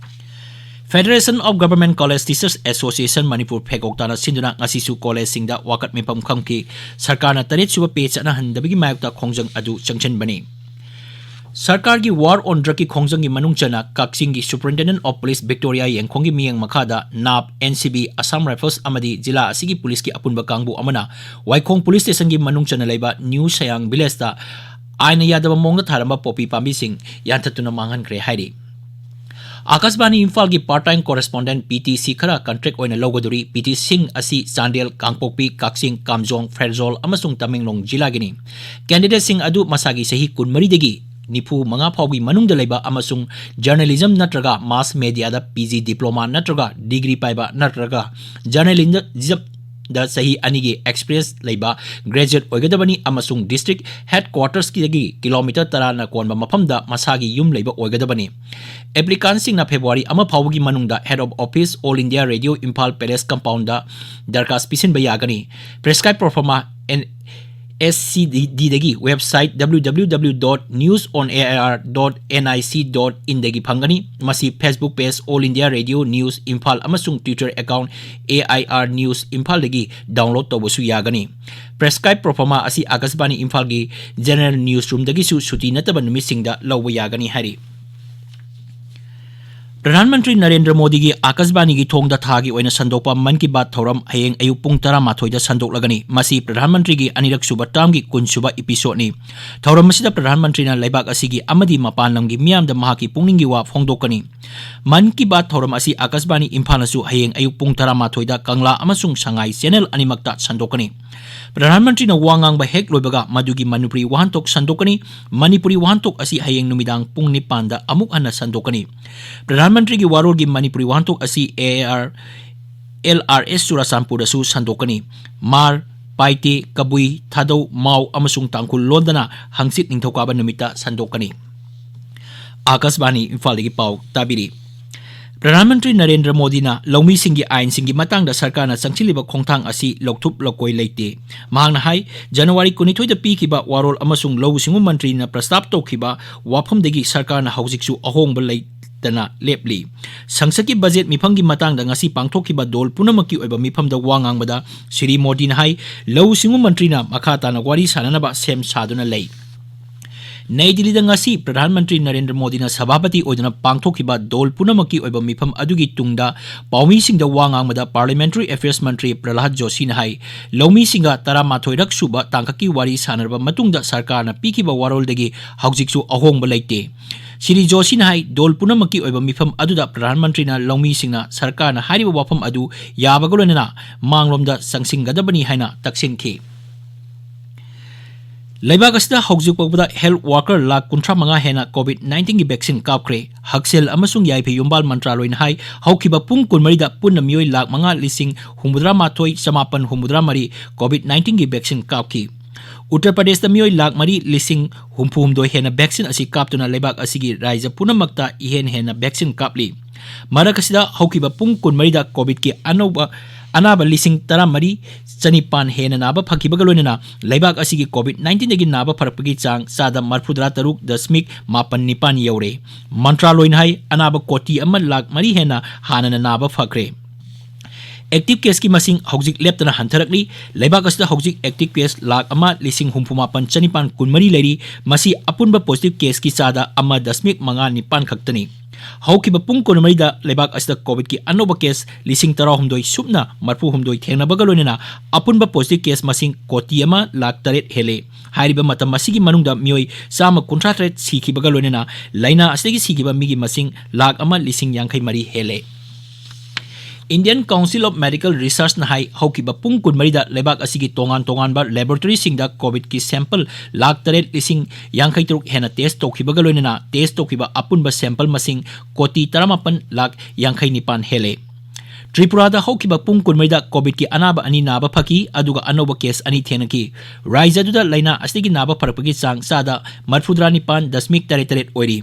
Federation of Government College Teachers Association Manipur ꯐꯦꯀꯣꯛꯇꯥꯅ ꯁꯤꯟꯗꯨꯅ ꯉꯁꯤꯁꯨ collegeꯁꯤꯡꯗ ꯋꯥꯀꯠ ꯃꯤꯐꯝ ꯈꯝꯈꯤ꯫ ꯁꯔꯀꯥꯔꯅ ꯇꯔꯦꯠ ꯁꯨꯕ pay ꯆꯠꯅꯍꯟꯗꯕꯒꯤ ꯃꯥꯌꯣꯛꯇ ꯈꯣꯡꯖꯪ ꯑꯗꯨ ꯆꯪꯁꯤꯟꯕꯅꯤ꯫ ꯁꯔꯀꯥꯔꯒꯤ War on Drugꯀꯤ ꯈꯣꯡꯖꯪꯒꯤ ꯃꯅꯨꯡ ꯆꯟꯅ ꯀꯛꯆꯤꯡꯒꯤ Superintendent of Police ꯕꯤꯛꯇꯣꯔꯤꯌꯥ ꯌꯦꯡꯈꯣꯡꯒꯤ ꯃꯤꯠꯌꯦꯡ ꯃꯈꯥꯗ ꯅꯥꯞ, N C B, Assam Rifles ꯑꯃꯗꯤ ꯖꯤꯂꯥ ꯑꯁꯤꯒꯤ ꯄꯨꯂꯤꯁꯀꯤ ꯑꯄꯨꯟꯕ ꯀꯥꯡꯕꯨ ꯑꯃꯅ ꯋꯥꯏꯈꯣꯡ police stationꯒꯤ ꯃꯅꯨꯡ ꯆꯟꯅ ꯂꯩꯕ ꯅ꯭ꯌꯨ ꯁꯌꯥꯡ villageꯇ ꯑꯥꯏꯟꯅ ꯌꯥꯗꯕ ꯃꯑꯣꯡꯗ ꯊꯥꯔꯝꯕ ꯄꯣꯄꯤ ꯄꯥꯝꯕꯤꯁꯤꯡ ꯌꯥꯟꯊꯠꯇꯨꯅ ꯃꯥꯡꯍꯟꯈ꯭ꯔꯦ ꯍꯥꯏꯔꯤ꯫ ꯑꯥꯀꯥꯁꯕꯥꯅꯤ ꯏꯝꯐꯥꯜꯒꯤ part time correspondent P T C ꯈꯔ contract ꯑꯣꯏꯅ ꯂꯧꯒꯗꯧꯔꯤ꯫ ꯄꯤ ꯇꯤ ꯁꯤꯁꯤꯡ ꯑꯁꯤ ꯆꯥꯟꯗꯦꯜ, ꯀꯥꯡꯄꯣꯛꯄꯤ, ꯀꯛꯆꯤꯡ, ꯀꯥꯝꯖꯣꯡ, ꯐꯦꯔꯖꯣꯜ ꯑꯃꯁꯨꯡ ꯇꯃꯦꯡꯂꯣꯡ ꯖꯤꯂꯥꯒꯤꯅꯤ꯫ Candidateꯁꯤꯡ ꯑꯗꯨ ꯃꯁꯥꯒꯤ ꯆꯍꯤ ꯀꯨꯟꯃꯔꯤꯗꯒꯤ ꯅꯤꯐꯨ ꯃꯉꯥ ꯐꯥꯎꯒꯤ ꯃꯅꯨꯡꯗ ꯂꯩꯕ ꯑꯃꯁꯨꯡ journalism ꯅꯠꯇ꯭ꯔꯒ mass mediaꯗ P G diploma ꯅꯠꯇ꯭ꯔꯒ degree ꯄꯥꯏꯕ ꯅꯠꯇ꯭ꯔꯒ journalismꯗ ꯆꯍꯤ ꯑꯅꯤꯒꯤ experience ꯂꯩꯕ graduate ꯑꯣꯏꯒꯗꯕꯅꯤ ꯑꯃꯁꯨꯡ district headquartersꯀꯤꯗꯒꯤ kilometre ꯇꯔꯥꯅ ꯀꯣꯟꯕ ꯃꯐꯝꯗ ꯃꯁꯥꯒꯤ ꯌꯨꯝ ꯂꯩꯕ ꯑꯣꯏꯒꯗꯕꯅꯤ꯫ Applicantꯁꯤꯡꯅ February ꯑꯃ ꯐꯥꯎꯕꯒꯤ ꯃꯅꯨꯡꯗ Head of Office, All India Radio, Imphal Palace Compoundꯗ ꯗꯔꯈꯥꯁ ꯄꯤꯁꯤꯟꯕ ꯌꯥꯒꯅꯤ꯫ Prescribed proforma and S C ꯗꯤ ꯗꯒꯤ website W W W dot news on A I R dot N I C dot inꯗꯒꯤ ꯐꯪꯒꯅꯤ꯫ ꯃꯁꯤ Facebook page All India Radio News Imphal ꯑꯃꯁꯨꯡ Twitter account A I R News Imphalꯗꯒꯤ download ꯇꯧꯕꯁꯨ ꯌꯥꯒꯅꯤ꯫ Prescribed proforma ꯑꯁꯤ ꯑꯥꯀꯥꯁꯕꯥꯅꯤ ꯏꯝꯐꯥꯜꯒꯤ general newsroomꯗꯒꯤꯁꯨ ꯁꯨꯇꯤ ꯅꯠꯇꯕ ꯅꯨꯃꯤꯠꯁꯤꯡꯗ ꯂꯧꯕ ꯌꯥꯒꯅꯤ ꯍꯥꯏꯔꯤ꯫ ꯄ꯭ꯔꯙꯥꯟ ꯃꯟꯇ꯭ꯔꯤ ꯅꯔꯦꯟꯗ꯭ꯔ ꯃꯣꯗꯤꯒꯤ ꯑꯥꯀꯥꯁꯕꯥꯅꯤꯒꯤ ꯊꯣꯡꯗ ꯊꯥꯒꯤ ꯑꯣꯏꯅ ꯁꯟꯗꯣꯛꯄ ꯃꯟ ꯀꯤ ꯕꯥꯠ ꯊꯧꯔꯝ ꯍꯌꯦꯡ ꯑꯌꯨꯛ ꯄꯨꯡ ꯇꯔꯥꯃꯥꯊꯣꯏꯗ ꯁꯟꯗꯣꯛꯂꯒꯅꯤ꯫ ꯃꯁꯤ ꯄ꯭ꯔꯙꯥꯟ ꯃꯟꯇ꯭ꯔꯤꯒꯤ ꯑꯅꯤꯔꯛ ꯁꯨꯕ ꯇꯔꯝꯒꯤ ꯀꯨꯟ ꯁꯨꯕ ꯏꯄꯤꯁꯣꯗꯅꯤ꯫ ꯊꯧꯔꯝ ꯑꯁꯤꯗ ꯄ꯭ꯔꯙꯥꯟ ꯃꯟꯇ꯭ꯔꯤꯅ ꯂꯩꯕꯥꯛ ꯑꯁꯤꯒꯤ ꯑꯃꯗꯤ ꯃꯄꯥꯟ ꯂꯝꯒꯤ ꯃꯤꯌꯥꯝꯗ ꯃꯍꯥꯛꯀꯤ ꯄꯨꯛꯅꯤꯡꯒꯤ ꯋꯥ ꯐꯣꯡꯗꯣꯛꯀꯅꯤ꯫ ꯃꯟ ꯀꯤ ꯕꯥꯠ ꯊꯧꯔꯝ ꯑꯁꯤ ꯑꯥꯀꯥꯁꯕꯥꯅꯤ ꯏꯝꯐꯥꯜꯅꯁꯨ ꯍꯌꯦꯡ ꯑꯌꯨꯛ ꯄꯨꯡ ꯇꯔꯥꯃꯥꯊꯣꯏꯗ ꯀꯪꯂꯥ ꯑꯃꯁꯨꯡ ꯁꯉꯥꯏ ꯆꯦꯅꯦꯜ ꯑꯅꯤꯃꯛꯇ ꯁꯟꯗꯣꯛꯀꯅꯤ꯫ ꯄ꯭ꯔꯙꯥꯟ ꯃꯟꯇ꯭ꯔꯤꯅ ꯋꯥ ꯉꯥꯡꯕ ꯍꯦꯛ ꯂꯣꯏꯕꯒ ꯃꯗꯨꯒꯤ ꯃꯅꯤꯄꯨꯔꯤ ꯋꯥꯍꯟꯊꯣꯛ ꯁꯟꯗꯣꯛꯀꯅꯤ꯫ ꯃꯅꯤꯄꯨꯔꯤ ꯋꯥꯍꯟꯊꯣꯛ ꯑꯁꯤ ꯍꯌꯦꯡ ꯅꯨꯃꯤꯗꯥꯡ ꯄꯨꯡ ꯅꯤꯄꯥꯟꯗ ꯑꯃꯨꯛ ꯍꯟꯅ ꯁꯟꯗꯣꯛꯀꯅꯤ꯫ ꯄ꯭ꯔꯙꯥꯟ ꯃꯟꯇ꯭ꯔꯤꯒꯤ ꯋꯥꯔꯣꯜꯒꯤ ꯃꯅꯤꯄꯨꯔꯤ ꯋꯥꯍꯟꯊꯣꯛ ꯑꯁꯤ ꯑꯦ ꯑꯥꯔ ꯑꯦꯜ ꯑꯥꯔ ꯑꯦꯁ ꯆꯨꯔꯥꯆꯥꯟꯄꯨꯔꯗꯁꯨ ꯁꯟꯗꯣꯛꯀꯅꯤ꯫ ꯃꯥꯔ, ꯄꯥꯏꯇꯦ, ꯀꯕꯨꯏ, ꯊꯥꯗꯧ, ꯃꯥꯎ ꯑꯃꯁꯨꯡ ꯇꯥꯡꯈꯨꯜ ꯂꯣꯟꯗꯅ ꯍꯪꯆꯤꯠ ꯅꯤꯡꯊꯧꯀꯥꯕ ꯅꯨꯃꯤꯠꯇ ꯁꯟꯗꯣꯛꯀꯅꯤ꯫ ꯑꯥꯀꯥꯁꯕꯥꯅꯤ ꯏꯝꯐꯥꯜꯗꯒꯤ ꯄꯥꯎ ꯇꯥꯕꯤꯔꯤ꯫ ꯄ꯭ꯔꯙꯥꯟ ꯃꯟꯇ꯭ꯔꯤ ꯅꯔꯦꯟꯗ꯭ꯔ ꯃꯣꯗꯤꯅ ꯂꯧꯃꯤꯁꯤꯡꯒꯤ ꯑꯥꯏꯟꯁꯤꯡꯒꯤ ꯃꯇꯥꯡꯗ ꯁꯔꯀꯥꯔꯅ ꯆꯪꯁꯤꯜꯂꯤꯕ ꯈꯣꯡꯊꯥꯡ ꯑꯁꯤ ꯂꯧꯊꯨꯞ ꯂꯧꯀꯣꯏ ꯂꯩꯇꯦ꯫ ꯃꯍꯥꯛꯅ ꯍꯥꯏ, ꯖꯅꯋꯥꯔꯤ ꯀꯨꯟꯅꯤꯊꯣꯏꯗ ꯄꯤꯈꯤꯕ ꯋꯥꯔꯣꯜ ꯑꯃꯁꯨꯡ ꯂꯧꯎ ꯁꯤꯡꯎ ꯃꯟꯇ꯭ꯔꯤꯅ ꯄ꯭ꯔꯁꯇꯥꯞ ꯇꯧꯈꯤꯕ ꯋꯥꯐꯝꯗꯒꯤ ꯁꯔꯀꯥꯔꯅ ꯍꯧꯖꯤꯛꯁꯨ ꯑꯍꯣꯡꯕ ꯂꯩꯇꯅ ꯂꯦꯞꯂꯤ꯫ ꯁꯪꯁꯠꯀꯤ ꯕꯖꯦꯠ ꯃꯤꯐꯝꯒꯤ ꯃꯇꯥꯡꯗ ꯉꯁꯤ ꯄꯥꯡꯊꯣꯛꯈꯤꯕ ꯗꯣꯜ ꯄꯨꯝꯅꯃꯛꯀꯤ ꯑꯣꯏꯕ ꯃꯤꯐꯝꯗ ꯋꯥ ꯉꯥꯡꯕꯗ ꯁ꯭ꯔꯤ ꯃꯣꯗꯤꯅ ꯍꯥꯏ, ꯂꯧꯎ ꯁꯤꯡꯎ ꯃꯟꯇ꯭ꯔꯤꯅ ꯃꯈꯥ ꯇꯥꯅ ꯋꯥꯔꯤ ꯁꯥꯅꯅꯕ ꯁꯦꯝ ꯁꯥꯗꯨꯅ ꯂꯩ꯫ ꯅꯩ ꯗꯤꯜꯂꯤꯗ ꯉꯁꯤ ꯄ꯭ꯔꯙꯥꯟ ꯃꯟꯇ꯭ꯔꯤ ꯅꯔꯦꯟꯗ꯭ꯔ ꯃꯣꯗꯤꯅ ꯁꯚꯥꯄꯇꯤ ꯑꯣꯏꯗꯨꯅ ꯄꯥꯡꯊꯣꯛꯈꯤꯕ ꯗꯣꯜ ꯄꯨꯝꯅꯃꯛꯀꯤ ꯑꯣꯏꯕ ꯃꯤꯐꯝ ꯑꯗꯨꯒꯤ ꯇꯨꯡꯗ ꯄꯥꯎꯃꯤꯁꯤꯡꯗ ꯋꯥ ꯉꯥꯡꯕꯗ ꯄꯥꯔꯂꯤꯌꯥꯃꯦꯟꯇꯔꯤ ꯑꯦꯐꯤꯌꯔꯁ ꯃꯟꯇ꯭ꯔꯤ ꯄ꯭ꯔꯍꯂꯥꯗ ꯖꯣꯁꯤꯅ ꯍꯥꯏ, ꯂꯧꯃꯤꯁꯤꯡꯒ ꯇꯔꯥꯃꯥꯊꯣꯏꯔꯛ ꯁꯨꯕ ꯇꯥꯡꯀꯛꯀꯤ ꯋꯥꯔꯤ ꯁꯥꯟꯅꯔꯕ ꯃꯇꯨꯡꯗ ꯁꯔꯀꯥꯔꯅ ꯄꯤꯈꯤꯕ ꯋꯥꯔꯣꯜꯗꯒꯤ ꯍꯧꯖꯤꯛꯁꯨ ꯑꯍꯣꯡꯕ ꯂꯩꯇꯦ꯫ ꯁ꯭ꯔꯤ ꯖꯣꯁꯤꯅ ꯍꯥꯏ, ꯗꯣꯜ ꯄꯨꯝꯅꯃꯛꯀꯤ ꯑꯣꯏꯕ ꯃꯤꯐꯝ ꯑꯗꯨꯗ ꯄ꯭ꯔꯙꯥꯟ ꯃꯟꯇ꯭ꯔꯤꯅ ꯂꯧꯃꯤꯁꯤꯡꯅ ꯁꯔꯀꯥꯔꯅ ꯍꯥꯏꯔꯤꯕ ꯋꯥꯐꯝ ꯑꯗꯨ ꯌꯥꯕꯒ ꯂꯣꯏꯅꯅ ꯃꯥꯡꯂꯣꯝꯗ ꯆꯪꯁꯤꯟꯒꯗꯕꯅꯤ ꯍꯥꯏꯅ ꯇꯛꯁꯤꯟꯈꯤ꯫ ꯂꯩꯕꯥꯛ ꯑꯁꯤꯗ ꯍꯧꯖꯤꯛ ꯐꯥꯎꯕꯗ ꯍꯦꯜꯊ ꯋꯥꯔꯀꯔ ꯂꯥꯈ ꯀꯨꯟꯊ꯭ꯔꯥ ꯃꯉꯥ ꯍꯦꯟꯅ ꯀꯣꯚꯤꯗ ꯅꯥꯏꯟꯇꯤꯟꯒꯤ ꯚꯦꯛꯁꯤꯟ ꯀꯥꯞꯈ꯭ꯔꯦ꯫ ꯍꯛꯁꯦꯜ ꯑꯃꯁꯨꯡ ꯌꯥꯏꯐ ꯌꯨꯝꯕꯥꯜ ꯃꯟꯇ꯭ꯔꯥꯂꯣꯏꯅ ꯍꯥꯏ, ꯍꯧꯈꯤꯕ ꯄꯨꯡ ꯀꯨꯟꯃꯔꯤꯗ ꯄꯨꯟꯅ ꯃꯤꯑꯣꯏ ꯂꯥꯈ ꯃꯉꯥ ꯂꯤꯁꯤꯡ ꯍꯨꯝꯐꯨꯇꯔꯥ ꯃꯥꯊꯣꯏ ꯆꯃꯥꯄꯟ ꯍꯨꯝꯐꯨꯇꯔꯥ ꯃꯔꯤ ꯀꯣꯚꯤꯗ ꯅꯥꯏꯟꯇꯤꯟꯒꯤ ꯚꯦꯛꯁꯤꯟ ꯀꯥꯞꯈꯤ꯫ ꯎꯠꯇꯔ ꯄ꯭ꯔꯗꯦꯁꯇ ꯃꯤꯑꯣꯏ ꯂꯥꯈ ꯃꯔꯤ ꯂꯤꯁꯤꯡ ꯍꯨꯝꯐꯨ ꯍꯨꯝꯗꯣꯏ ꯍꯦꯟꯅ ꯚꯦꯛꯁꯤꯟ ꯑꯁꯤ ꯀꯥꯞꯇꯨꯅ ꯂꯩꯕꯥꯛ ꯑꯁꯤꯒꯤ ꯔꯥꯖ꯭ꯌ ꯄꯨꯝꯅꯃꯛꯇ ꯏꯍꯦꯟ ꯍꯦꯟꯅ ꯚꯦꯛꯁꯤꯟ ꯀꯥꯞꯂꯤ꯫ ꯃꯔꯛ ꯑꯁꯤꯗ ꯍꯧꯈꯤꯕ ꯄꯨꯡ ꯀꯨꯟꯃꯔꯤꯗ ꯀꯣꯚꯤꯗꯀꯤ ꯑꯅꯧꯕ ꯑꯅꯥꯕ ꯂꯤꯁꯤꯡ ꯇꯔꯥꯃꯔꯤ ꯆꯅꯤꯄꯥꯟ ꯍꯦꯟꯅ ꯅꯥꯕ ꯐꯈꯤꯕꯒ ꯂꯣꯏꯅꯅ ꯂꯩꯕꯥꯛ ꯑꯁꯤꯒꯤ ꯀꯣꯚꯤꯗ ꯅꯥꯏꯟꯇꯤꯟꯗꯒꯤ ꯅꯥꯕ ꯐꯔꯛꯄꯒꯤ ꯆꯥꯡ ꯆꯥꯗ ꯃꯔꯐꯨꯇꯔꯥ ꯇꯔꯨꯛ ꯗꯁꯃꯤꯛ ꯃꯥꯄꯟ ꯅꯤꯄꯥꯟ ꯌꯧꯔꯦ꯫ ꯃꯟꯇ꯭ꯔꯥꯂꯣꯏꯅ ꯍꯥꯏ, ꯑꯅꯥꯕ ꯀꯣꯇꯤ ꯑꯃ ꯂꯥꯈ ꯃꯔꯤ ꯍꯦꯟꯅ ꯍꯥꯟꯅꯅ ꯅꯥꯕ ꯐꯈ꯭ꯔꯦ꯫ ꯑꯦꯛꯇꯤꯚ ꯀꯦꯁꯀꯤ ꯃꯁꯤꯡ ꯍꯧꯖꯤꯛ ꯂꯦꯞꯇꯅ ꯍꯟꯊꯔꯛꯂꯤ꯫ ꯂꯩꯕꯥꯛ ꯑꯁꯤꯗ ꯍꯧꯖꯤꯛ ꯑꯦꯛꯇꯤꯚ ꯀꯦꯁ ꯂꯥꯈ ꯑꯃ ꯂꯤꯁꯤꯡ ꯍꯨꯝꯐꯨ ꯃꯥꯄꯟ ꯆꯅꯤꯄꯥꯟ ꯀꯨꯟꯃꯔꯤ ꯂꯩꯔꯤ꯫ ꯃꯁꯤ ꯑꯄꯨꯟꯕ ꯄꯣꯖꯤꯇꯤꯚ ꯀꯦꯁꯀꯤ ꯆꯥꯗ ꯑꯃ ꯗꯁꯃꯤꯛ ꯃꯉꯥ ꯅꯤꯄꯥꯟ ꯈꯛꯇꯅꯤ꯫ ꯍꯧꯈꯤꯕ ꯄꯨꯡ ꯀꯨꯟꯃꯔꯤꯗ ꯂꯩꯕꯥꯛ ꯑꯁꯤꯗ ꯀꯣꯚꯤꯗꯀꯤ ꯑꯅꯧꯕ ꯀꯦꯁ ꯂꯤꯁꯤꯡ ꯇꯔꯥꯍꯨꯝꯗꯣꯏ ꯁꯨꯞꯅ ꯃꯔꯤꯐꯨꯍꯨꯝꯗꯣꯏ ꯊꯦꯡꯅꯕꯒ ꯂꯣꯏꯅꯅ ꯑꯄꯨꯟꯕ ꯄꯣꯖꯤꯇꯤꯚ ꯀꯦꯁ ꯃꯁꯤꯡ ꯀꯣꯇꯤ ꯑꯃ ꯂꯥꯈ ꯇꯔꯦꯠ ꯍꯦꯜꯂꯦ꯫ ꯍꯥꯏꯔꯤꯕ ꯃꯇꯝ ꯑꯁꯤꯒꯤ ꯃꯅꯨꯡꯗ ꯃꯤꯑꯣꯏ ꯆꯥꯝꯃ ꯀꯨꯟꯊ꯭ꯔꯥ ꯇꯔꯦꯠ ꯁꯤꯈꯤꯕꯒ ꯂꯣꯏꯅꯅ ꯂꯥꯏꯅꯥ ꯑꯁꯤꯗꯒꯤ ꯁꯤꯈꯤꯕ ꯃꯤꯒꯤ ꯃꯁꯤꯡ ꯂꯥꯈ ꯑꯃ ꯂꯤꯁꯤꯡ ꯌꯥꯡꯈꯩ ꯃꯔꯤ ꯍꯦꯜꯂꯦ꯫ Indian Council of Medical Researchꯅ ꯍꯥꯏ, ꯍꯧꯈꯤꯕ ꯄꯨꯡ ꯀꯨꯟꯃꯔꯤꯗ ꯂꯩꯕꯥꯛ ꯑꯁꯤꯒꯤ ꯇꯣꯉꯥꯟ ꯇꯣꯉꯥꯟꯕ ꯂꯦꯕꯣꯔꯦꯇꯣꯔꯤꯁꯤꯡꯗ ꯀꯣꯚꯤꯗꯀꯤ ꯁꯦꯝꯄꯜ ꯂꯥꯈ ꯇꯔꯦꯠ ꯂꯤꯁꯤꯡ ꯌꯥꯡꯈꯩ ꯇꯔꯨꯛ ꯍꯦꯟꯅ ꯇꯦꯁ ꯇꯧꯈꯤꯕꯒ ꯂꯣꯏꯅꯅ ꯇꯦꯁ ꯇꯧꯈꯤꯕ ꯑꯄꯨꯟꯕ ꯁꯦꯝꯄꯜ ꯃꯁꯤꯡ ꯀꯣꯇꯤ ꯇꯔꯥꯃꯥꯄꯟ ꯂꯥꯈ ꯌꯥꯡꯈꯩ ꯅꯤꯄꯥꯟ ꯍꯦꯜꯂꯦ꯫ ꯇ꯭ꯔꯤꯄꯨꯔꯥꯗ ꯍꯧꯈꯤꯕ ꯄꯨꯡ ꯀꯨꯟꯃꯔꯤꯗ ꯀꯣꯚꯤꯗꯀꯤ ꯑꯅꯥꯕ ꯑꯅꯤ ꯅꯥꯕ ꯐꯈꯤ, ꯑꯗꯨꯒ ꯑꯅꯧꯕ ꯀꯦꯁ ꯑꯅꯤ ꯊꯦꯡꯅꯈꯤ꯫ ꯔꯥꯖ꯭ꯌ ꯑꯗꯨꯗ ꯂꯥꯏꯅꯥ ꯑꯁꯤꯗꯒꯤ ꯅꯥꯕ ꯐꯔꯛꯄꯒꯤ ꯆꯥꯡ ꯆꯥꯗ ꯃꯔꯤꯐꯨꯇꯔꯥ ꯅꯤꯄꯥꯟ ꯗꯁꯃꯤꯛ ꯇꯔꯦꯠ ꯇꯔꯦꯠ ꯑꯣꯏꯔꯤ꯫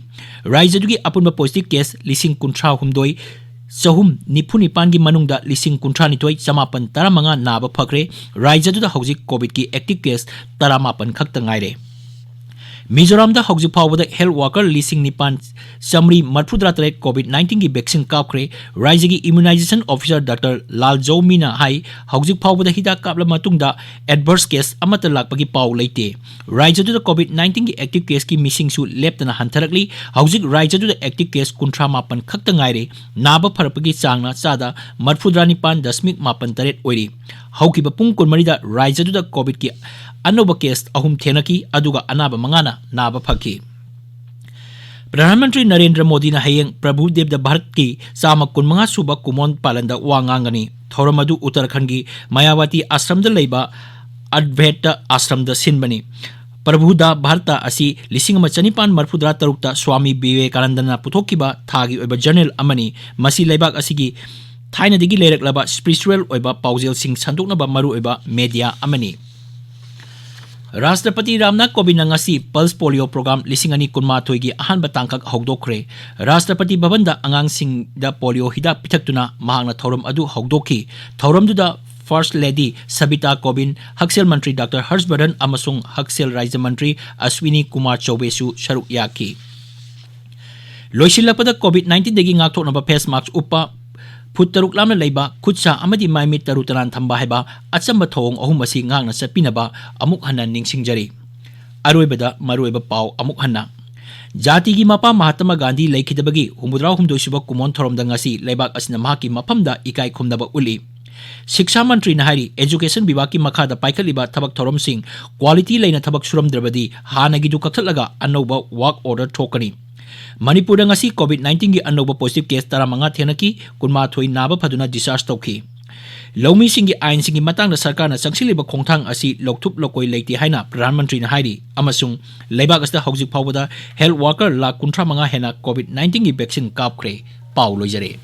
ꯔꯥꯖ꯭ꯌ ꯑꯗꯨꯒꯤ ꯑꯄꯨꯟꯕ ꯄꯣꯖꯤꯇꯤꯚ ꯀꯦꯁ ꯂꯤꯁꯤꯡ ꯀꯨꯟꯊ꯭ꯔꯥ ꯍꯨꯝꯗꯣꯏ ꯆꯍꯨꯝ ꯅꯤꯐꯨ ꯅꯤꯄꯥꯟꯒꯤ ꯃꯅꯨꯡꯗ ꯂꯤꯁꯤꯡ ꯀꯨꯟꯊ꯭ꯔꯥ ꯅꯤꯊꯣꯏ ꯆꯃꯥꯄꯟ ꯇꯔꯥ ꯃꯉꯥ ꯅꯥꯕ ꯐꯈ꯭ꯔꯦ꯫ ꯔꯥꯖ꯭ꯌ ꯑꯗꯨꯗ ꯍꯧꯖꯤꯛ ꯀꯣꯚꯤꯗꯀꯤ ꯑꯦꯛꯇꯤꯚ ꯀꯦꯁ ꯇꯔꯥꯃꯥꯄꯟ ꯈꯛꯇ ꯉꯥꯏꯔꯦ꯫ ꯃꯤꯖꯣꯔꯥꯝꯗ ꯍꯧꯖꯤꯛ ꯐꯥꯎꯕꯗ ꯍꯦꯜꯊ ꯋꯥꯔꯀꯔ ꯂꯤꯁꯤꯡ ꯅꯤꯄꯥꯟ ꯆꯥꯃꯔꯤ ꯃꯔꯤꯐꯨꯇꯔꯥ ꯇꯔꯦꯠ ꯀꯣꯚꯤꯗ ꯅꯥꯏꯟꯇꯤꯟꯒꯤ ꯚꯦꯛꯁꯤꯟ ꯀꯥꯞꯈ꯭ꯔꯦ꯫ ꯔꯥꯖ꯭ꯌꯒꯤ ꯏꯝꯃ꯭ꯌꯨꯅꯥꯏꯖꯦꯁꯟ ꯑꯣꯐꯤꯁꯔ ꯗꯥꯛꯇꯔ ꯂꯥꯜꯖꯧꯃꯤꯅ ꯍꯥꯏ, ꯍꯧꯖꯤꯛ ꯐꯥꯎꯕꯗ ꯍꯤꯗꯥꯛ ꯀꯥꯞꯂꯕ ꯃꯇꯨꯡꯗ ꯑꯦꯗꯚꯔꯁ ꯀꯦꯁ ꯑꯃꯠꯇ ꯂꯥꯛꯄꯒꯤ ꯄꯥꯎ ꯂꯩꯇꯦ꯫ ꯔꯥꯖ꯭ꯌꯗꯨꯗ ꯀꯣꯚꯤꯗ ꯅꯥꯏꯟꯇꯤꯟꯒꯤ ꯑꯦꯛꯇꯤꯚ ꯀꯦꯁꯀꯤ ꯃꯤꯁꯤꯡꯁꯨ ꯂꯦꯞꯇꯅ ꯍꯟꯊꯔꯛꯂꯤ꯫ ꯍꯧꯖꯤꯛ ꯔꯥꯖ꯭ꯌꯗꯨꯗ ꯑꯦꯛꯇꯤꯚ ꯀꯦꯁ ꯀꯨꯟꯊ꯭ꯔꯥ ꯃꯥꯄꯟ ꯈꯛꯇ ꯉꯥꯏꯔꯦ꯫ ꯅꯥꯕ ꯐꯔꯛꯄꯒꯤ ꯆꯥꯡꯅ ꯆꯥꯗ ꯃꯔꯤꯐꯨꯇꯔꯥ ꯅꯤꯄꯥꯟ ꯗꯁꯃꯤꯛ ꯃꯥꯄꯟ ꯇꯔꯦꯠ ꯑꯣꯏꯔꯤ꯫ ꯍꯧꯈꯤꯕ ꯄꯨꯡ ꯀꯨꯟꯃꯔꯤꯗ ꯔꯥꯖ꯭ꯌꯗꯨꯗ ꯀꯣꯚꯤꯗꯀꯤ ꯑꯅꯧꯕ ꯀꯦꯁ ꯑꯍꯨꯝ ꯊꯦꯡꯅꯈꯤ, ꯑꯗꯨꯒ ꯑꯅꯥꯕ ꯃꯉꯥꯅ ꯅꯥꯕ ꯐꯈꯤ꯫ ꯄ꯭ꯔꯙꯥꯟ ꯃꯟꯇ꯭ꯔꯤ ꯅꯔꯦꯟꯗ꯭ꯔ ꯃꯣꯗꯤꯅ ꯍꯌꯦꯡ ꯄ꯭ꯔꯚꯨ ꯗꯦꯕꯗ ꯚꯥꯔꯠꯀꯤ ꯆꯥꯝꯃ ꯀꯨꯟꯃꯉꯥ ꯁꯨꯕ ꯀꯨꯃꯣꯟ ꯄꯥꯂꯟꯗ ꯋꯥ ꯉꯥꯡꯒꯅꯤ꯫ ꯊꯧꯔꯝ ꯑꯗꯨ ꯎꯠꯇꯔꯈꯟꯒꯤ ꯃꯌꯥꯋꯥꯇꯤ ꯑꯥꯁ꯭ꯔꯝꯗ ꯂꯩꯕ ꯑꯗꯚꯦꯇ ꯑꯥꯁ꯭ꯔꯝꯗ ꯁꯤꯟꯕꯅꯤ꯫ ꯄ꯭ꯔꯚꯨꯗ ꯚꯥꯔꯇ ꯑꯁꯤ ꯂꯤꯁꯤꯡ ꯑꯃ ꯆꯅꯤꯄꯥꯟ ꯃꯔꯤꯐꯨꯇꯔꯥ ꯇꯔꯨꯛꯇ ꯁ꯭ꯋꯥꯃꯤ ꯕꯤꯕꯦꯀꯥꯅꯟꯗꯅ ꯄꯨꯊꯣꯛꯈꯤꯕ ꯊꯥꯒꯤ ꯑꯣꯏꯕ ꯖꯔꯅꯦꯜ ꯑꯃꯅꯤ꯫ ꯃꯁꯤ ꯂꯩꯕꯥꯛ ꯑꯁꯤꯒꯤ ꯊꯥꯏꯅꯗꯒꯤ ꯂꯩꯔꯛꯂꯕ ꯁ꯭ꯄꯤꯔꯤꯆꯨꯋꯦꯜ ꯑꯣꯏꯕ ꯄꯥꯎꯖꯦꯜꯁꯤꯡ ꯁꯟꯗꯣꯛꯅꯕ ꯃꯔꯨꯑꯣꯏꯕ ꯃꯦꯗꯤꯌꯥ ꯑꯃꯅꯤ꯫ ꯔꯥꯁꯇ꯭ꯔꯄꯇꯤ ꯔꯥꯝꯅꯥꯊ ꯀꯣꯕꯤꯟꯗꯅ ꯉꯁꯤ ꯄꯜꯁ ꯄꯣꯂꯤꯑꯣ ꯄ꯭ꯔꯣꯒ꯭ꯔꯥꯝ ꯂꯤꯁꯤꯡ ꯑꯅꯤ ꯀꯨꯟꯃꯥꯊꯣꯏꯒꯤ ꯑꯍꯥꯟꯕ ꯇꯥꯡꯀꯛ ꯍꯧꯗꯣꯛꯈ꯭ꯔꯦ꯫ ꯔꯥꯁꯇ꯭ꯔꯄꯇꯤ ꯚꯕꯟꯗ ꯑꯉꯥꯡꯁꯤꯡꯗ ꯄꯣꯂꯤꯑꯣ ꯍꯤꯗꯥꯛ ꯄꯤꯊꯛꯇꯨꯅ ꯃꯍꯥꯛꯅ ꯊꯧꯔꯝ ꯑꯗꯨ ꯍꯧꯗꯣꯛꯈꯤ꯫ ꯊꯧꯔꯝꯗꯨꯗ ꯐꯥꯔꯁꯠ ꯂꯦꯗꯤ ꯁꯕꯤꯇꯥ ꯀꯣꯕꯤꯟꯗ, ꯍꯛꯁꯦꯜ ꯃꯟꯇ꯭ꯔꯤ ꯗꯥꯛꯇꯔ ꯍꯔꯁ ꯕꯔꯙꯟ ꯑꯃꯁꯨꯡ ꯍꯛꯁꯦꯜ ꯔꯥꯖ꯭ꯌ ꯃꯟꯇ꯭ꯔꯤ ꯑꯁ꯭ꯋꯤꯅꯤ ꯀꯨꯃꯥꯔ ꯆꯧꯕꯦꯁꯨ ꯁꯔꯨꯛ ꯌꯥꯈꯤ꯫ ꯂꯣꯏꯁꯤꯜꯂꯛꯄꯗ, ꯀꯣꯚꯤꯗ ꯅꯥꯏꯟꯇꯤꯟꯗꯒꯤ ꯉꯥꯛꯊꯣꯛꯅꯕ ꯐꯦꯁ ꯃꯥꯛꯁ ꯎꯞꯄ, ꯐꯨꯠ ꯇꯔꯨꯛ ꯂꯥꯞꯅ ꯂꯩꯕ, ꯈꯨꯠ ꯁꯥ ꯑꯃꯗꯤ ꯃꯥꯏ ꯃꯤꯠ ꯇꯔꯨ ꯇꯅꯥꯟ ꯊꯝꯕ ꯍꯥꯏꯕ ꯑꯆꯝꯕ ꯊꯧꯑꯣꯡ ꯑꯍꯨꯝ ꯑꯁꯤ ꯉꯥꯛꯅ ꯆꯠꯄꯤꯅꯕ ꯑꯃꯨꯛ ꯍꯟꯅ ꯅꯤꯡꯁꯤꯡꯖꯔꯤ꯫ ꯑꯔꯣꯏꯕꯗ ꯃꯔꯨꯑꯣꯏꯕ ꯄꯥꯎ ꯑꯃꯨꯛ ꯍꯟꯅ꯫ ꯖꯥꯇꯤꯒꯤ ꯃꯄꯥ ꯃꯍꯥꯇꯃꯥ ꯒꯥꯟꯙꯤ ꯂꯩꯈꯤꯗꯕꯒꯤ ꯍꯨꯝꯐꯨꯇꯔꯥ ꯍꯨꯝꯗꯣꯏ ꯁꯨꯕ ꯀꯨꯝꯑꯣꯟ ꯊꯧꯔꯝꯗ ꯉꯁꯤ ꯂꯩꯕꯥꯛ ꯑꯁꯤꯅ ꯃꯍꯥꯛꯀꯤ ꯃꯐꯝꯗ ꯏꯀꯥꯏ ꯈꯨꯝꯅꯕ ꯎꯠꯂꯤ꯫ ꯁꯤꯛꯁꯥ ꯃꯟꯇ꯭ꯔꯤꯅ ꯍꯥꯏꯔꯤ, education ꯕꯤꯚꯥꯒꯀꯤ ꯃꯈꯥꯗ ꯄꯥꯏꯈꯠꯂꯤꯕ ꯊꯕꯛ ꯊꯧꯔꯝꯁꯤꯡ quality ꯂꯩꯅ ꯊꯕꯛ ꯁꯨꯔꯝꯗ꯭ꯔꯕꯗꯤ ꯍꯥꯟꯅꯒꯤꯗꯨ ꯀꯛꯊꯠꯂꯒ ꯑꯅꯧꯕ work order ꯊꯣꯛꯀꯅꯤ꯫ ꯃꯅꯤꯄꯨꯔꯗ ꯉꯁꯤ COVID nineteenꯒꯤ ꯑꯅꯧꯕ positive case ꯇꯔꯥꯃꯉꯥ ꯊꯦꯡꯅꯈꯤ, ꯀꯨꯟꯃꯥꯊꯣꯏ ꯅꯥꯕ ꯐꯗꯨꯅ discharge ꯇꯧꯈꯤ꯫ ꯂꯧꯃꯤꯁꯤꯡꯒꯤ ꯑꯥꯏꯟꯁꯤꯡꯒꯤ ꯃꯇꯥꯡꯗ ꯁꯔꯀꯥꯔꯅ ꯆꯪꯁꯤꯜꯂꯤꯕ ꯈꯣꯡꯊꯥꯡ ꯑꯁꯤ ꯂꯧꯊꯨꯞ ꯂꯧꯀꯣꯏ ꯂꯩꯇꯦ ꯍꯥꯏꯅ ꯄ꯭ꯔꯙꯥꯟ ꯃꯟꯇ꯭ꯔꯤꯅ ꯍꯥꯏꯔꯤ, ꯑꯃꯁꯨꯡ ꯂꯩꯕꯥꯛ ꯑꯁꯤꯗ ꯍꯧꯖꯤꯛ ꯐꯥꯎꯕꯗ health worker ꯂꯥꯈ ꯀꯨꯟꯊ꯭ꯔꯥ ꯃꯉꯥ ꯍꯦꯟꯅ COVID nineteenꯒꯤ vaccine ꯀꯥꯞꯈ꯭ꯔꯦ꯫ ꯄꯥꯎ ꯂꯣꯏꯖꯔꯦ꯫